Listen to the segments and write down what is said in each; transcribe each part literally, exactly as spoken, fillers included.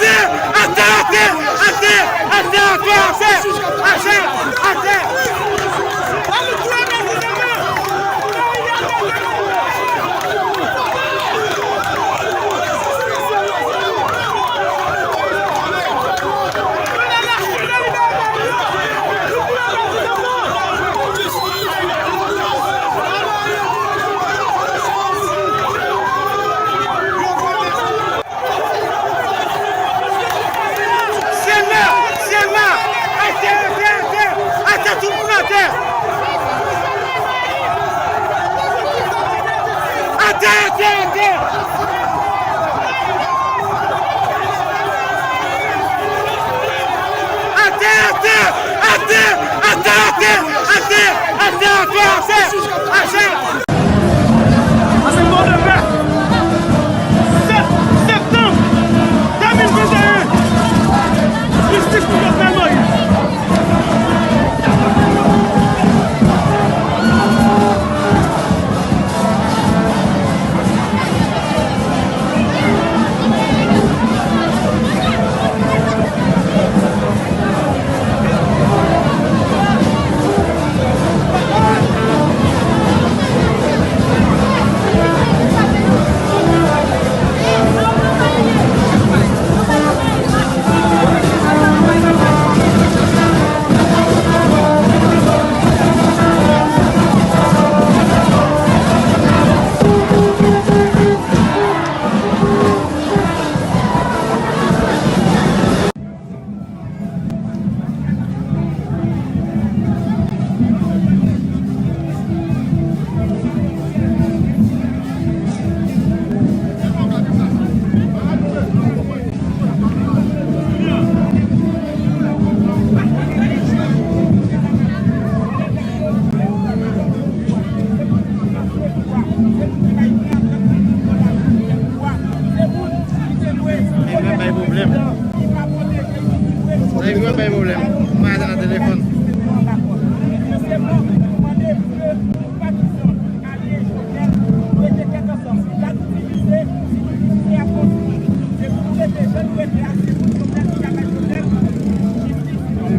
Atè, atè, atè, atè, atè, atè, atè, atè. Sena! Sena! Atè, atè, atè! Atè, tout moun atè! Atè, atè, atè! Atè, atè, atè, atè, atè, atè, atè, atè, atè, atè. Ansanm pou de pè, sèt septanm de mil venteyen, jistis pou Jovenel Moïse. Nèg yo ap bay pwoblèm. Nèg yo ap bay pwoblèm. Mwen nan telefòn.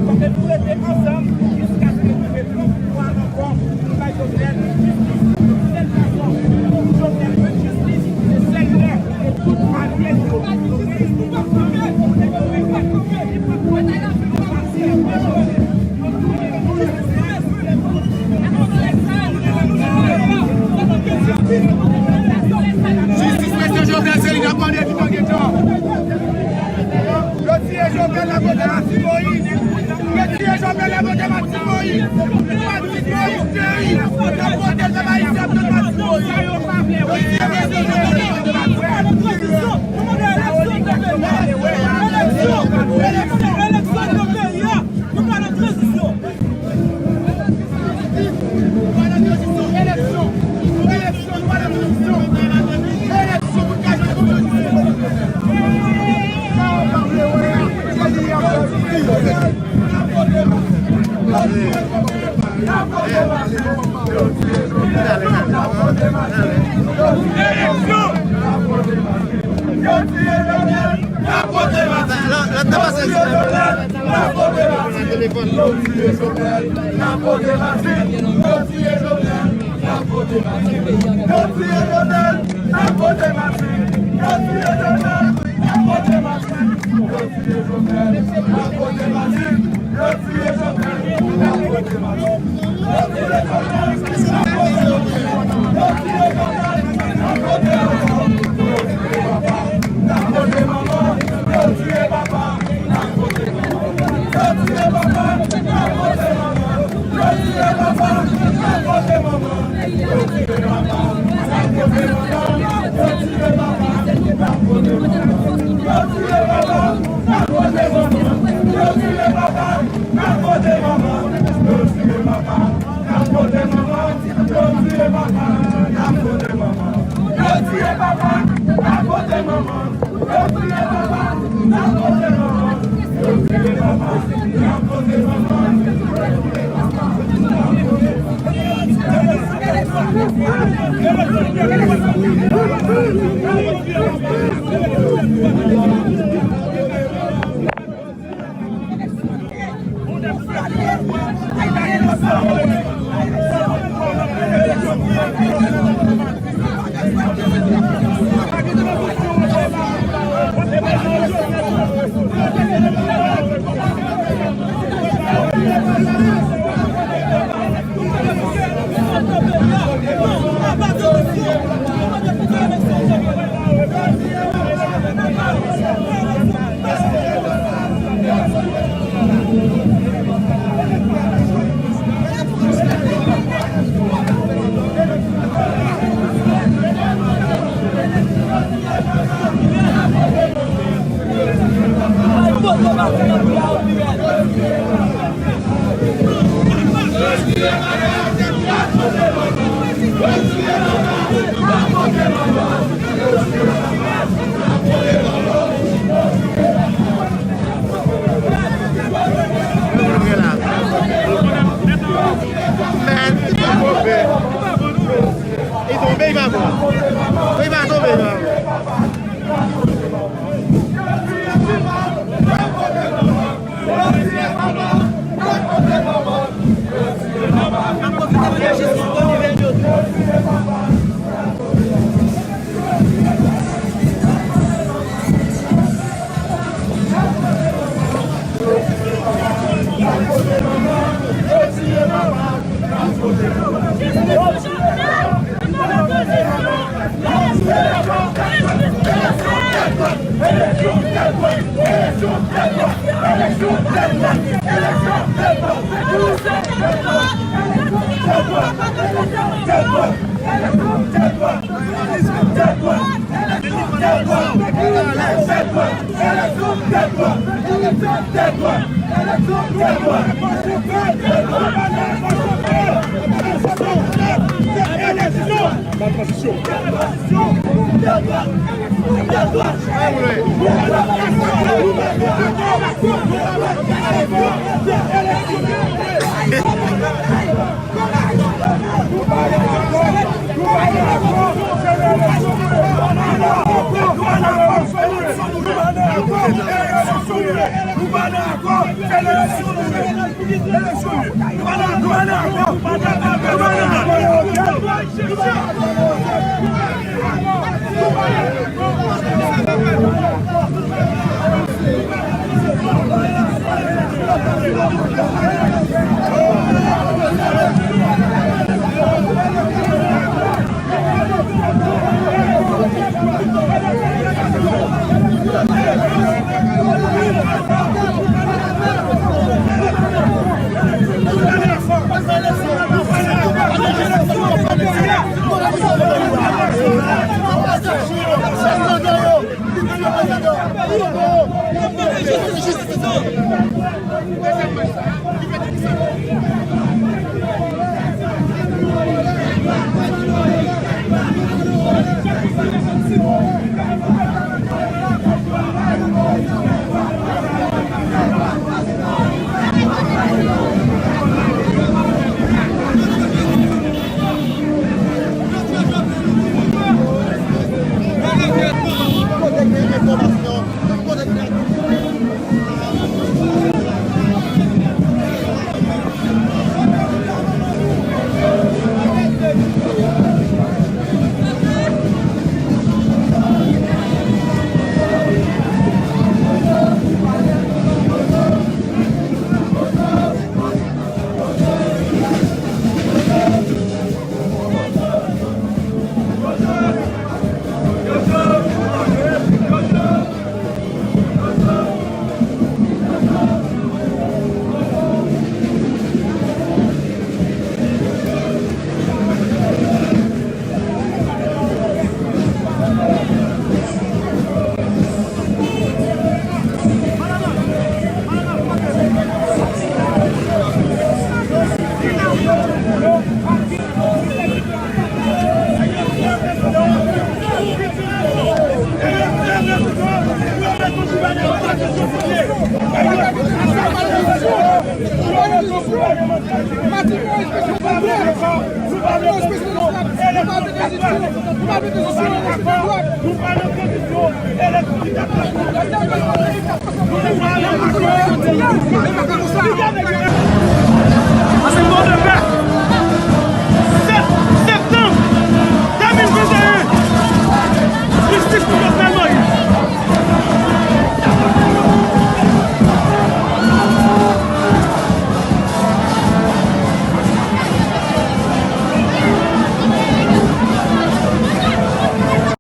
Fòk nou rete ansanm jiskaske nou jwenn yon pouvwa ankò pou bay Jovenel jistis. Sèl fason pou Jovenel jwenn jistis, se sèl lè ke tout alye yo, tout reyini ansanm pou negosye. Jistis prezidan Jovenel, se li n ap mande toutan gentan. Yo tiye Jovenel nan kote Martine Moïse. Yo tiye Jovenel nan kote Martine Moïse. Martine Moïse teri. Nan kote pèp ayisyen ap tann Martine Moïse. Yo tiye prezidan Jovenel nan kote Martine Moïse. Eleksyon, eleksyon, eleksyon nan peyi a. Nou pral nan tranzisyon. Eleksyon! Lòt nan pase. Nan telefòn. Men, li pa konprann. Li tonbe, li pa bon. Li pa tonbe, li pa bon.